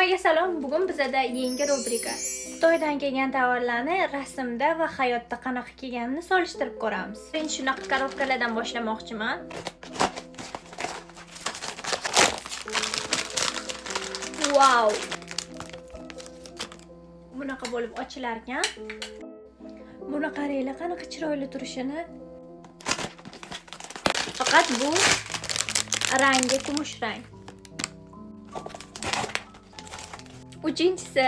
Hammaga salom. Bugun bizada yangi rubrika. Xitoydan kelgan tovarlarni rasmda va hayotda qanaqa kelganini solishtirib ko'ramiz. Birinchi shunaqa korobkalardan boshlamoqchiman. Wow! Bunaqa bo'lib ochilar ekan. Buni qaranglar, qanaqa chiroyli turishini. Faqat bu rangi kumush rang. Uchinchisi,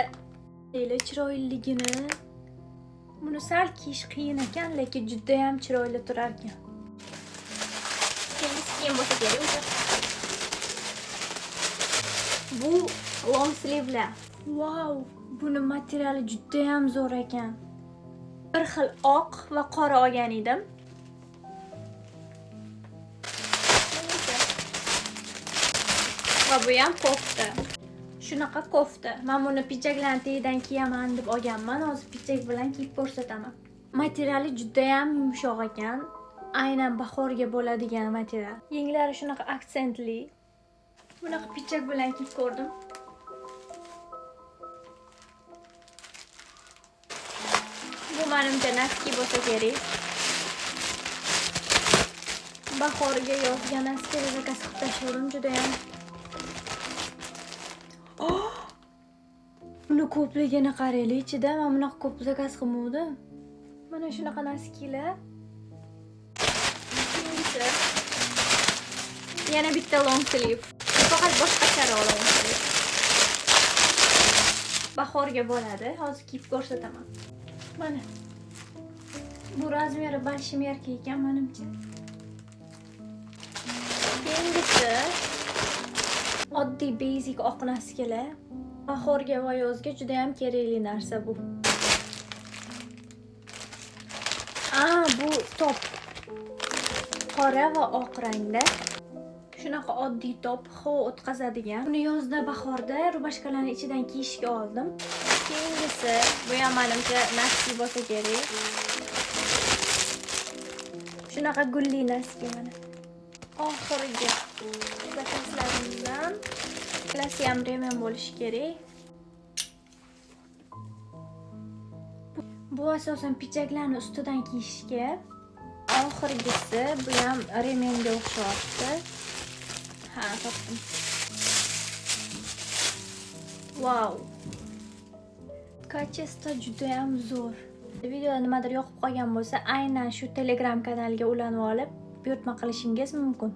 qaranglar chiroyliligini. Buni sal kiyish qiyin ekan, lekin juda ham chiroyli turar ekan. Keyingisi kiyim bo'lsa kerak o'zi. Bu long sleeve'lar. Wow, buni materiali juda ham zo'r ekan. Bir xil oq va qora olgan edim. Va bu ham kofta. Shunaqa kofta. Men buni pidjaklarni tagidan kiyaman deb olganman. Hozir pidjak bilan kiyib ko'rsataman. Materiali juda ham yumshoq ekan. Aynan bahorga bo'ladigan material. Yenglari shunaqa aksentli. Bunaqa pidjak bilan kiyib ko'rdim. Bu menimcha naski bo'lsa kerak. Bahorga yozga naski zakaz qilib tashladim juda ham. Oh! Buni ko'pligini qaranglar ichida. Men bunaqa ko'p zakaz qilmovdim. Mana shunaqa naskilar. Keyingisi yana bitta long sleeve. Faqat boshqacharoq long sleeve. Bahorga bo'ladi. Hozir kiyib ko'rsataman. Mana. Bu razmeri большемерка ekan menimcha. Keyingisi oddiy basic oq naskilar. Bahorga va yozga juda ham kerakli narsa bu. Bu top. Qora va oq rangda. Shunaqa oddiy top, havo o'tkazadigan. Buni yozda, bahorda rubashkalarni ichidan kiyishga oldim. Keyingisi, bu ham menimcha naski bo'lsa kerak. Shunaqa gulli naski mana. Oxirgi zakazlarimdan ikkalasi ham remen bo'lishi kerak. Bu asosan pidjaklarni ustidan kiyishga. Oxirgisi, bu ham remenga o'xshayapti. Ha, topdim. Wow. Качество juda ham zo'r. Videoda nimadir yoqib qolgan bo'lsa, aynan shu Telegram kanaliga ulanib olib, buyurtma qilishingiz mumkin.